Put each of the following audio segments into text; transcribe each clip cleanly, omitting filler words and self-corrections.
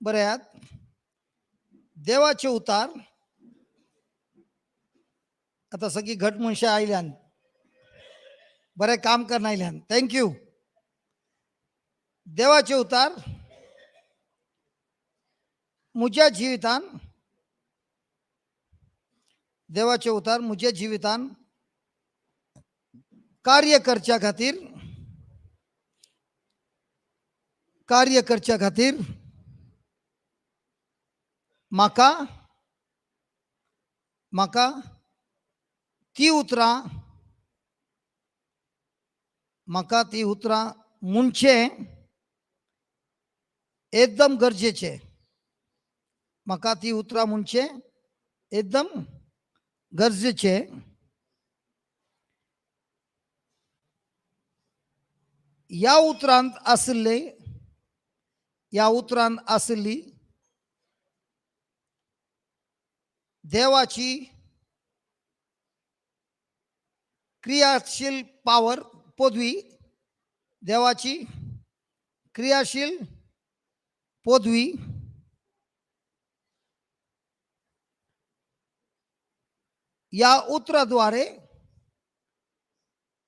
बरयात, देवाचे उतार. आतां सगळीं घट मनशां आयल्यान, बरें काम करन आयल्यान, thank you. देवाचे उतार म्हज्या जिवितान, देवाचे उतार म्हज्या जिवितान कार्य करच्या खातीर, कार्य करच्या खातीर म्हाका म्हाका ती उतरां, म्हाका ती उतरां म्हणचें एकदम गरजेचें. म्हाका ती उतरां म्हणचें एकदम गरजेचें. ह्या उतरांत आशिल्ले, ह्या उतरांत आशिल्ली देवाची क्रियाशील पावर, पदवी, देवाची क्रियाशील पदवी या उतराद्वारे,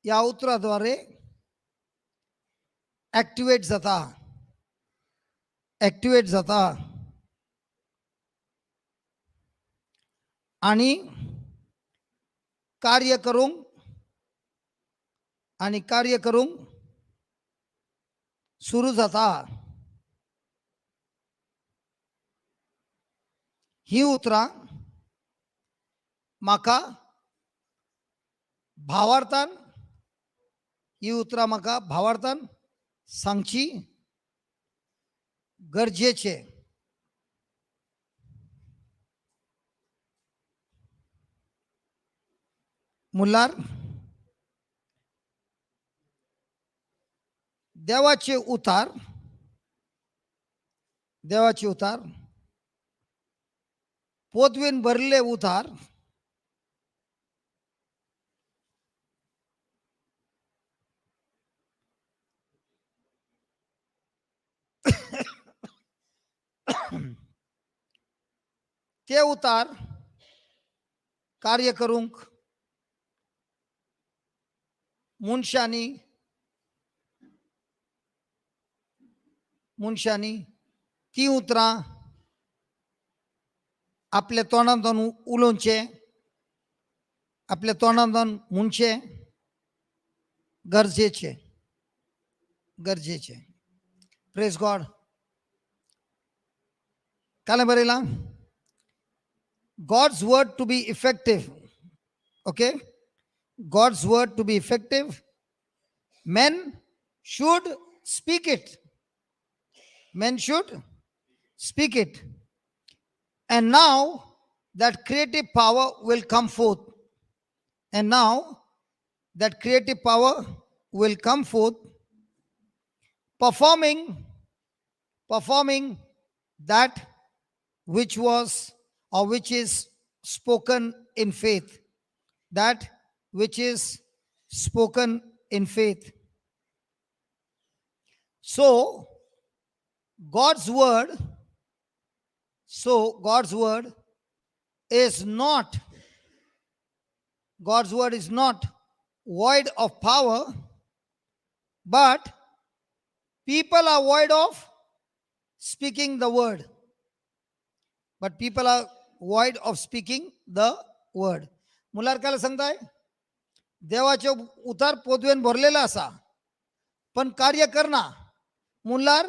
या उतराद्वारे ऍक्टिवेट जाता, ऍक्टिवेट जाता आणि कार्य करूंक, आणि कार्य करूंक सुरू जाता. ही उतरां म्हाका भावार्थान, ही उतरां म्हाका भावार्थान सांगची गरजेचे. मुलार देवाचे उतार, देवाचे उतार पोतवीन भरले उतार ते उतार कार्य करूंक मनशांनी, मनशांनी ती उतरां आपल्या तोंडांतून उलोवचें, आपल्या तोंडांतून म्हणचें गरजेचें, गरजेचें. प्रेज गॉड. काल बरयलां, God's word to be effective, okay, God's word to be effective, men should speak it, men should speak it. And now that creative power will come forth. And now that creative power will come forth, performing that which was or which is spoken in faith. That which is spoken in faith. So, God's word, so God's word is not, God's word is not void of power, but people are void of speaking the word. But people are void of speaking the word. मुलार काय सांगताय? देवाचे उतार पोदवेन भरलेला असा पण कार्य करना. मुलार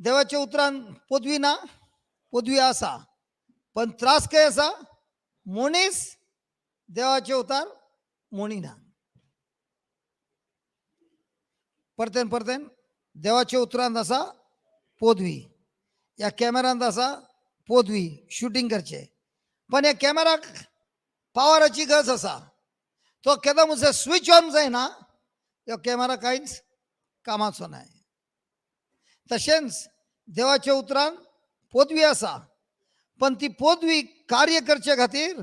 देवाच्या उतरान पदवी ना, पदवी आसा पण त्रास काय आसा? मनीस देवाचे उतार म्हणिना. परतेन परतेन देवाच्या उतरांत आसा पदवी, ह्या कॅमेरांत आसा पदवी शुटींग करचे, पण ह्या कॅमेराक पावराची गरज आसा. तो केन्ना म्हणसर स्विच ऑन जायना, ह्यो कॅमेरा कांयच कामाचो नाय. तशेंच देवाच्या उतरान पदवी आसा पण ती पदवी कार्य करचे खातीर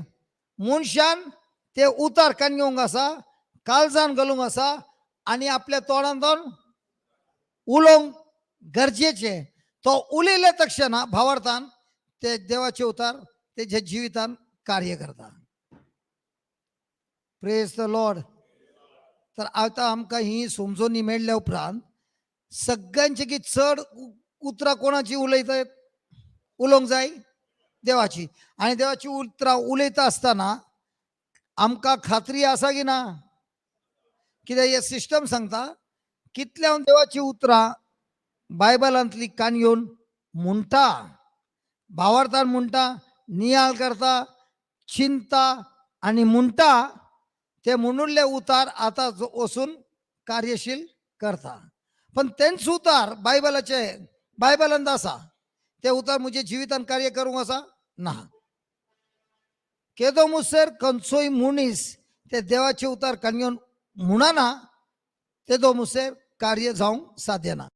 मनशान ते उतार कान घेवंक आसा, काळजान घालूंक आसा आनी आपल्या तोंडांतून उलोवंक गरजेचें. तो उलयले तक्षणा भावार्थान ते देवाचे उतार तेच्या जिवितान कार्य करता. Praise the Lord. तर आतां आमकां ही समजोनी मेळ्ळ्या उपरांत सगळ्यांचे की चड उतरां कोणाची उलयतात, उलोवंक जाय देवाची. आनी देवाची उतरां उलयता आसतना आमकां खात्री आसा की ना? कित्याक हे सिस्टम सांगता कितल्या देवाची उतरां बायबलांतली कान घेवन म्हणटा, भावार्थान म्हणटा, नियाळ करता, चिंता आनी म्हणटा, ते म्हणुल्ले उतार आतां वचून कार्यशील करता. पण तेंच उतार बायबलाचे बायबलांत आसा, ते उतार म्हज्या जिवितान कार्य करूंक आसा ना. केदो मुसर खंयचोय मनीस ते देवाचे उतार कान घेवन म्हणना, तेदो मुसर कार्य जावंक साध्य ना.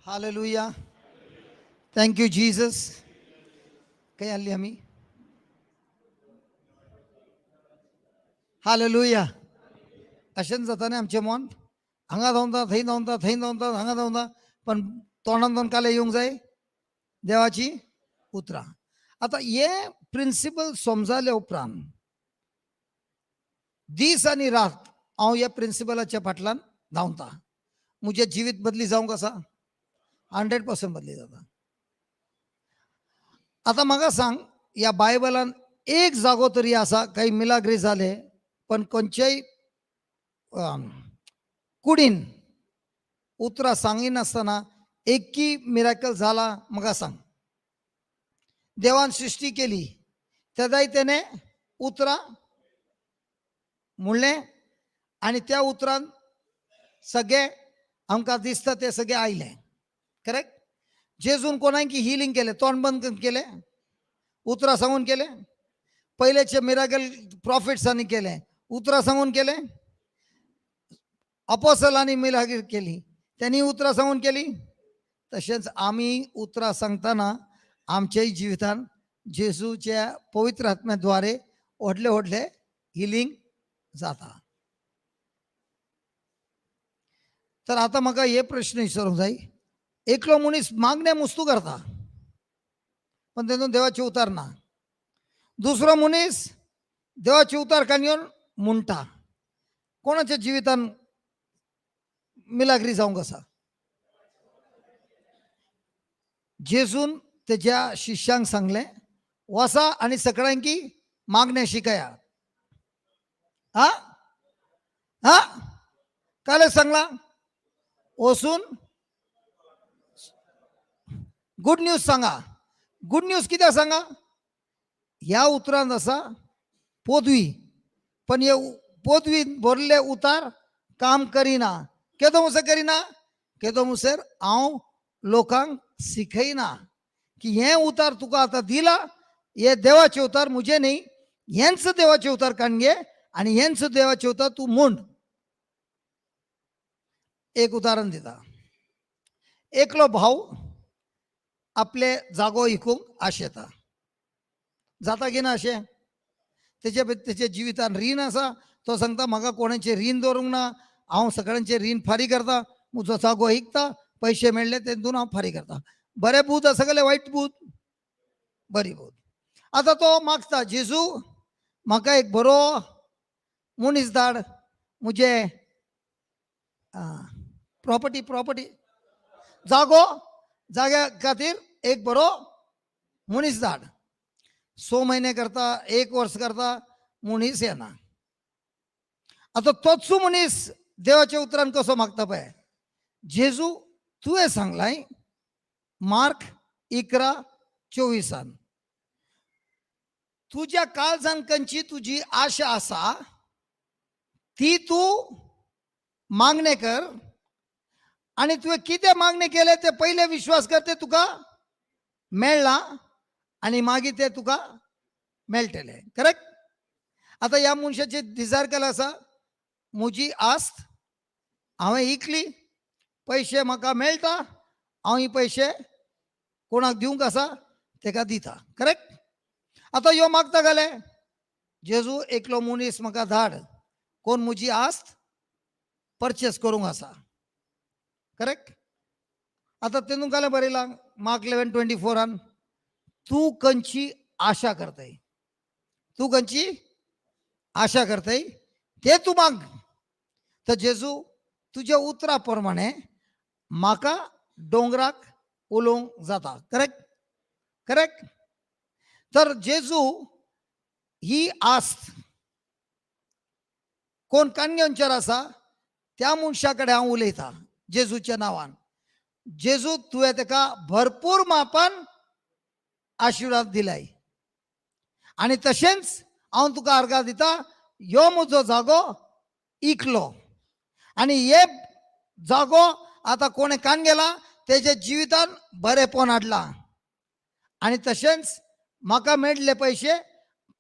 Hallelujah. Thank you Jesus. खंय आसली आमी? हालेलुया. अशेंच जाता न्ही आमचें मन, हांगा धांवता थंय धांवता, थंय धांवता हांगा धांवता, पण तोंडान तोंड काले येवंक जाय देवाची उतरां. आतां हे प्रिंसिपल समजाले उपरांत दीस आनी रात हांव ह्या प्रिंसिपलाच्या फाटल्यान धांवता. म्हजें जिवीत बदली जावंक आसा, 100% बदली जाता. आतां म्हाका सांग, ह्या बायबलान एक जागो तरी आसा काही मिलाग्री जाले पण खंयच्याय कुडीन उतरां सांगिनासतना एककी मिराकल जाला म्हाका सांग. देवान सृश्टी केली तेदाय तेणें उतरां म्हणलें आनी त्या उतरान सगळें आमकां दिसता तें सगळें आयलें. करेक्ट? जेजून कोणाक हिलींग केलें, तोंड बंद केलें, उतरां सांगून केलें. पयलेचे मिराकल प्रॉफिट्सांनी केलें, उतरां सांगून केलें. अपोसलांनी मिराकल केली, त्यांनी उतरां सांगून केली. तशेंच आमी उतरां सांगतना आमच्याय जिवितान जेजूच्या पवित्र आत्म्याद्वारे व्हडले व्हडले हिलींग जाता. तर आतां म्हाका हे प्रश्न विचारूंक जाय, एकलो मनीस मागणें मुस्तू करता पण तेतून देवाची उतार ना, दुसरो मनीस देवाची उतार कान घेवन म्हणटा. कोणाच्या जिवितान मिलाग्री जावंक आसा? जेजून तेज्या शिष्यांक सांगलें, वसा आनी सगळ्यांकी मागणें शिकया. हा हा काल सांगला, वचून गुड न्यूज सांगा. गुड न्यूज कित्याक सांगा? ह्या उतरांत आसा पदवी, पण हे पदवी भरले उतार काम करिना. केदो मुसर करिना? केदो मुसर हांव लोकांक शिकयना की हें उतार तुका आतां दिला, हे देवाचे उतार म्हजें न्ही, हेंच देवाचे उतार काडून घे आनी हेंच देवाचे उतार तूं म्हण. एक उदाहरण दिता. एकलो भाव आपले जागो विकूंक आशेता, जाता की ना अशें? तेजे तेच्या जिवितान रीण आसा. तो सांगता म्हाका कोणाचें रीण दवरूंक ना, हांव सगळ्यांचें रीण फारीक करता, म्हजो जागो विकता, पयशे मेळ्ळे तेतून हांव फारीक करता. बरें बूद आसा जाल्यार वायट बूद? बरी बूद. आतां तो मागता, जेजू म्हाका एक बरो मनीस धाड, म्हजे प्रॉपर्टी प्रॉपर्टी जागो, जाग्या खातीर एक बरो मनीस धाड. 6 म्हयने करता, एक वर्स करता, मनीस येना. आतां तोच मनीस देवाच्या उतरान कसो मागता पळय. जेजू तुवें सांगलाय मार्क 11:24 तुज्या काळजान कंची तुजी आशा आसा ती तूं मागणें कर आनी तुवें कितें मागणें केलें तें पयलें विश्वास कर, तें तुका मेळ्ळां आनी मागीर तें तुका मेळटलें. करेक्ट? आतां ह्या मनशाचें डिजायर केलें आसा, म्हजी आस्त हांवें इकली, पयशे म्हाका मेळटा, हांव ही पयशे कोणाक दिवंक आसा तेका दिता. करेक्ट? आतां ह्यो मागता घाले, जेजू एकलो मनीस म्हाका धाड कोण म्हजी आस्त परचेस करूंक आसा. करेक्ट? आतां तेन्ना घालें बरयलां मार्क 11:24 तूं खंयची आशा करताय, तूं खंयची आशा करताय ते तूं माग. तर जेजू तुज्या उतरा प्रमाणे म्हाका दोंगराक उलोवंक जाता. करेक्ट? करेक्ट? तर जेजू ही आस्त कोण काणगेंचेर आसा त्या मनशा कडेन हांव उलयतां जेजूच्या नांवान. जेजू तुवें ताका भरपूर मापान आशिर्वाद दिलाय आनी तशेंच हांव तुका अर्गां दिता, यो म्हजो जागो इकलो आनी हे जागो आतां कोणें कान गेला तेज्या जिवितान बरेंपण हाडलां आनी तशेंच म्हाका मेळ्ळे पयशे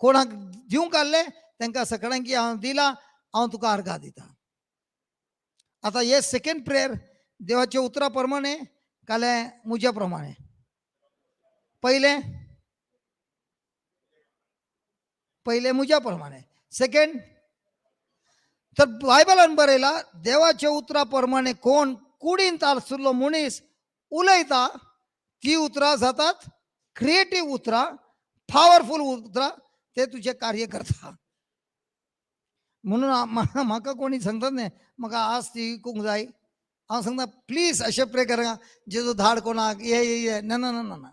कोणाक दिवंक आहले तांकां सगळ्यांकी हांव दिला, हांव तुका अर्गां दिता. आतां हे सेकेंड प्रेयर देवाच्या उतरा प्रमाणे काले म्हज्या प्रमाणे. पयलें पयलें म्हज्या प्रमाणे, सेकेंड तर बायबलान बरयला देवाच्या उतरा प्रमाणे कोण कुडींत आशिल्लो मनीस उलयता ती उतरां जातात क्रिएटीव उतरां, पावरफूल उतरां, ते तुजें कार्य करता. म्हणून म्हाका कोणी सांगतात न्ही म्हाका आज ती विकूंक जाय, हांव सांगता प्लीज अशें प्रे करा जेजू धाड कोणाक ये ये ये. ना ना ना ना ना,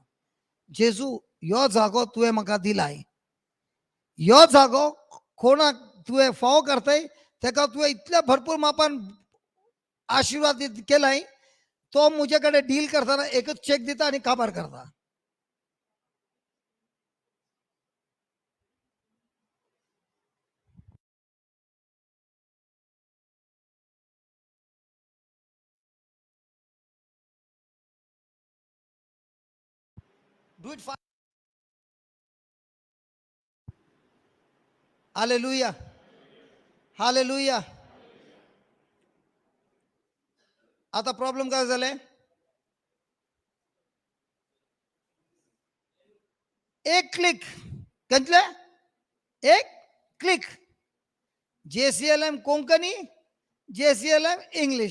जेजू ह्यो जागो तुवें म्हाका दिलाय, ह्यो जागो कोणाक तुवें फावो करताय तेका तुवें इतल्या भरपूर मापान आशिर्वाद केलाय, तो म्हजे कडेन डील करतना एकच चॅक दिता आनी काबार करता. Do it fast. Hallelujah. Hallelujah. आता प्रॉब्लेम काय झाले? एक क्लिक कंतले, एक click, JCLM Konkani, JCLM English.